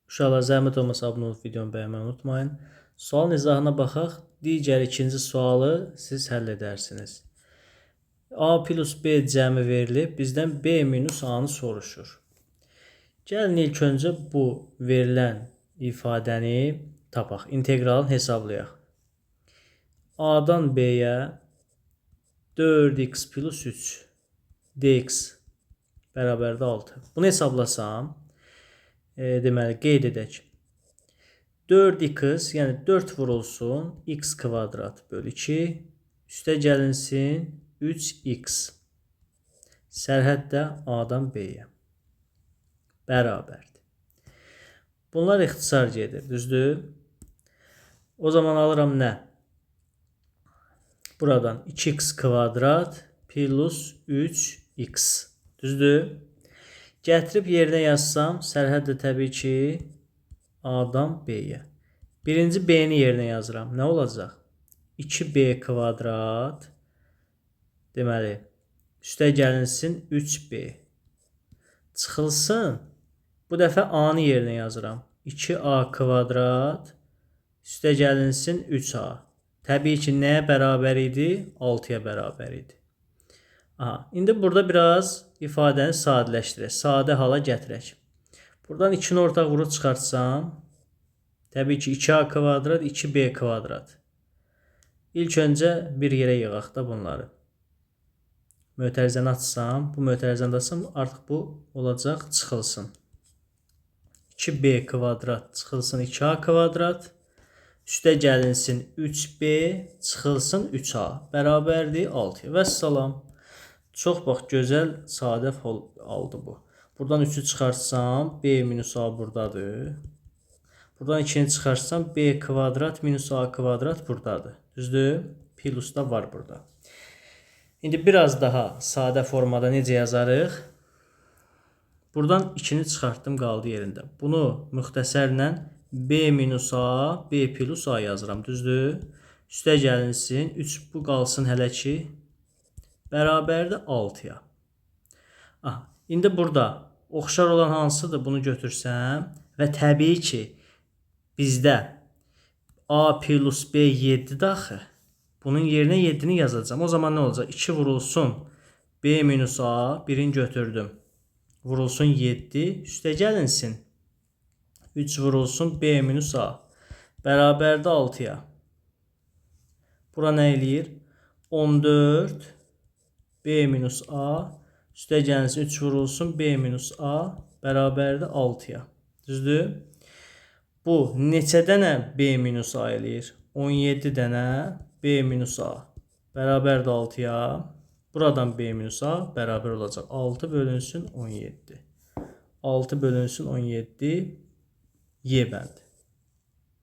Uşaqlar, zəhmət olmasa abunə olub videomu bəyənməyi unutmayın. Sualın izahına baxaq. Digər ikinci sualı siz həll edərsiniz. A plus B cəmi verilib, bizdən B minus A-nı soruşur. Gəlin ilk öncə bu verilən ifadəni tapaq, inteqralını hesablayaq. A-dan B-yə 4x plus 3 dx bərabərdir 6. Bunu hesablasam, deməli qeyd edək. 4x, yəni 4 vurulsun x kvadrat bölü 2, üstə gəlinsin 3x. Sərhəd də A-dan B-yə bərabərdir. Bunlar ixtisar gedir, düzdür? O zaman alıram nə? Buradan 2x kvadrat plus 3x. Düzdür? Gətirib yerinə yazsam, sərhəd də təbii ki A-dan B-yə. Birinci B-ni yerinə yazıram. Nə olacaq? 2B kvadrat, deməli, üstə gəlinsin 3B. Çıxılsın. Bu dəfə A-nı yerinə yazıram. 2A kvadrat, üstə gəlinsin 3A. Təbii ki, nəyə bərabər idi? 6-ya bərabər idi. Aha, indi burada biraz ifadəni sadələşdirək. Sadə hala gətirək. Buradan 2-ni ortaq vurub çıxartsam, təbii ki, 2A kvadrat, 2B kvadrat. İlk öncə bir yerə yığaq da bunları. Mötərizəni açsam, bu mötərizəni də açsam, artıq bu olacaq çıxılsın. 2B kvadrat çıxılsın 2A kvadrat. Üstə gəlinsin 3B çıxılsın 3A bərabərdir 6-ya. Vəssalam. Çox bax gözəl sadə aldı bu. Buradan 3-ü çıxartsam B minus A buradadır. Buradan 2-ni çıxartsam B kvadrat minus A kvadrat buradadır. Düzdür? Plus da var burada. İndi biraz daha sadə formada necə yazarıq? Buradan 2-ni çıxartdım, qaldı yerində. Bunu müxtəsərlə B minus A, B plus A yazıram. Düzdür? Üstə gəlinsin. 3 bu qalsın hələ ki. Bərabərdir 6-ya. Aha, indi burada oxşar olan hansıdır? Bunu götürsəm və təbii ki bizdə A plus B 7-dir axı. Bunun yerinə 7-ni yazacağam. O zaman nə olacaq? 2 vurulsun B minus A, birini götürdüm. Vurulsun 7, üstə gəlinsin. 3 vurulsun B minus A. Bərabərdir 6-ya. Bura nə eləyir? 14 B minus A, üstə gəlinsin 3 vurulsun B minus A, bərabərdir 6-ya. Düzdür? Bu neçə dənə B minus A eləyir? 17 dənə B minus A bərabərdir 6-ya. Buradan B minus A bərabər olacaq. 6 bölünsün 17. 6 bölünsün 17 Y bəndi.